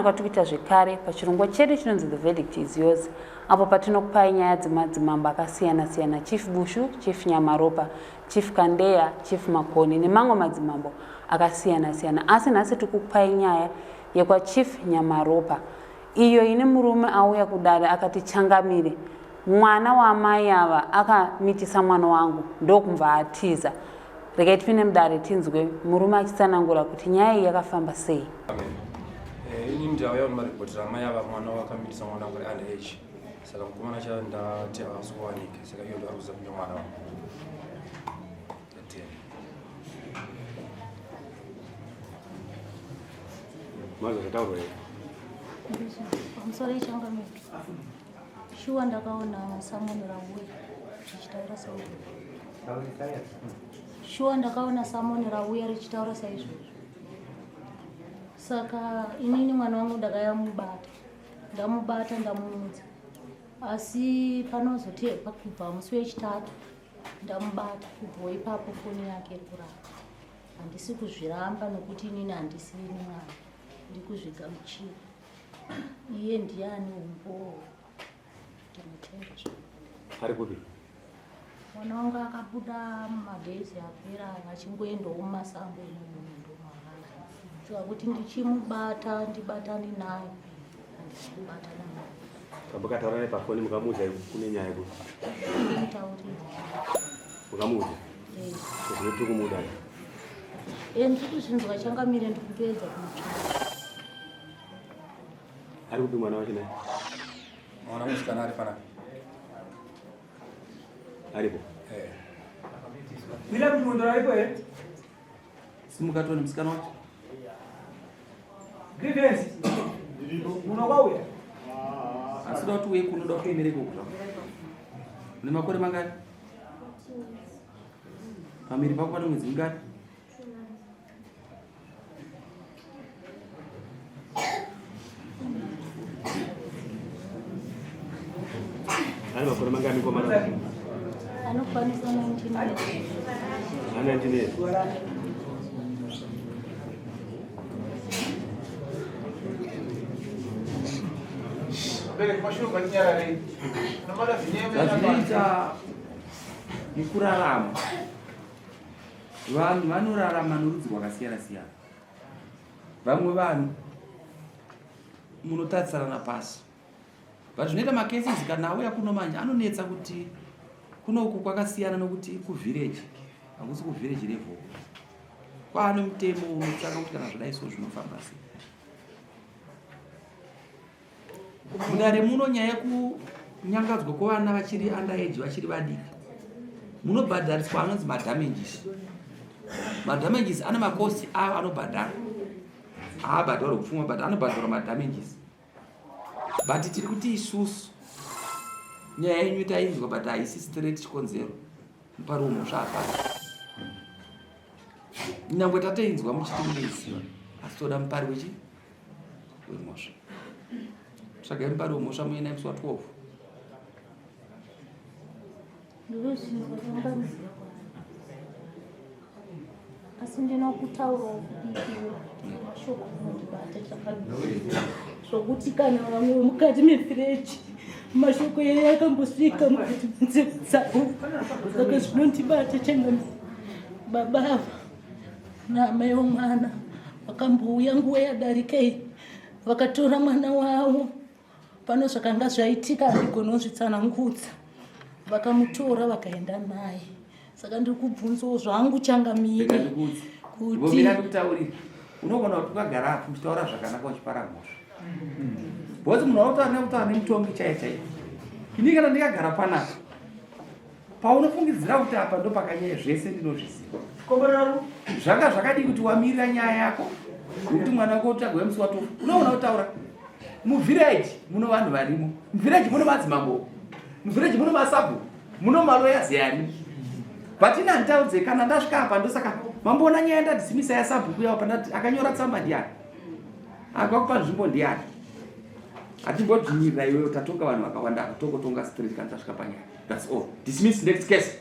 Kusangana kwatiri kuita zvekare pachirongwa chedu chinonzi The Verdict is Yours apo patinokupai nyaya dzemadzimambo akasiyana-siyana Chief Bushu, Chief Nyamaropa, Chief Kandeya, Chief Makoni nemamwe madzimambo akasiyana-siyana. Asi nhasi tiri kukupai nyaya yekwaChief Nyamaropa iyo ine murume auya kudare akati changamire mwana waamai ava akamitisa mwana wangu ndokumva atiza. Regai tipinde mudare tinzwe murume achitsanangura kuti nyaya iyi yakafamba sei. Eh, ini ndauya kumaripotera amai ava mwana wakamitisa mwana wangu ari under age saka mukomana cha ndati haasi kuwanika saka iyo ndoari kuza kune mwana wangu. Mazo zvataurwa here? Pamusoro ichangamire. Shuwa ndakaona samoni rauya richitaura saizvozvo. Shuwa ndakaona samoni rauya richitaura saizvozvo. Saka inini mwana wangu ndakayamubata. Ndamubata ndamuudza. Asi panozoti kubva musi wechitatu ndamubata kubva ipapo foni yake iri kuramba. Handisi kuzviramba nokuti inini handisi ini mwana. Ndikuzvigamuchira. Iye ndiani umbowo? Ndinotenda zvangu. Ari kupi? Mwana wangu akabuda mumadays apera achingoendawo mumasango imomo ndomaari. Saka kuti ndichimubata ndibatane naye handisi kubatana naye. Kamukataura naye pafoni mukamuudza kune nyaya kupi? Ndimutaurira. Mukamuudza? Eh. Zvino tiri kumuda. Eh, ndiri kuzvinzwa changamire ndikupedza kumutsvaka. Ari kupi mwana wacho naye? Mwana musikana ari panapa. Aripo. Eh. William Chimondora aripo here? Simuka tione musikana wacho. Grievance. Muno kwauya. Asi uda kuti uye kuno uda kuemera ikoko zvako. Une makore mangani? Pamiri pako pane mwedzi mingani? Ane makore mangani komana? Anokwanisa 19 years. Ane 19 years. Zvazvinoita mukurarama Vanhu vanorarama norudzi rwakasiyana siyana. Vamwe vanhu munotarisarana pasi but zvinoita macases kana auya kuno manje anonetsa kuti kunoku kwakasiyana nokuti kuvillage hakusi kuvillage level kwaane mutemo unotsvaka kuti kana zvadai so zvinofamba sei Mudare muno nyaya yekunyangadzwa kwevana vachiri under age vachiri vadiki munobhadhariswa anonzi madamages. Madamages ane makosti ayo anobhadhara, haabhadharwe kupfuma but anobhadharwa madamages. But tiri kuti isusu nyaya yenyu tainzwa but haisi straight chikonzero mupari wemhosva hapana. Nyangwe tatoinzwa muchiti munoiziva asi toda mupari wechi wemhosva tsvagai mupari wemhosva muye naye musi wa 12 asi ndinokutaurawo kudikiwa mashoko anondibata chakanaka zvokuti kana vamwe vemukati mefireji mashoko yeye akambosvika mukati menzeve dzavo saka zvinondibata changami baba ava naamai vomwana vakambouya nguva yadarika iyi vakatora mwana wavo pano zvakanga zvaitika handigonozvitsanangudza vakamutora vakaenda naye saka ndiri kubvunzawo zvangu changamire kuti ndikutaurira unogona kuti ukagara apo uchitaura zvakanaka uchipara mhosva bhozi munhu wautaura nekutaura nemutongi chaiye chaiye ini kana ndikagara panapa Paunofungidzira kuti apa ndopakanyaya zvese ndinozviziva. Zvanga zvakadii kuti wamirira nyaya yako nekuti mwana wako utsvagwe musi watofa. Unoona kutaura muvillage muno vanhu varimo. Muvillage muno madzimambo. Muvillage muno masabhu. Muno maloyers arimo. But ini handitaudze kana ndasvika apa ndosaka mamboona nyaya ndadisimisa yasabhuku yawo pandati akanyora tsamba ndiani? Akakupa nzvimbo ndiani? Hatimbodzvinyirira iwewe tatonga vanhu vakawanda apa tongotonga straight kana tasvika panyaya. That's all. Dismiss next case.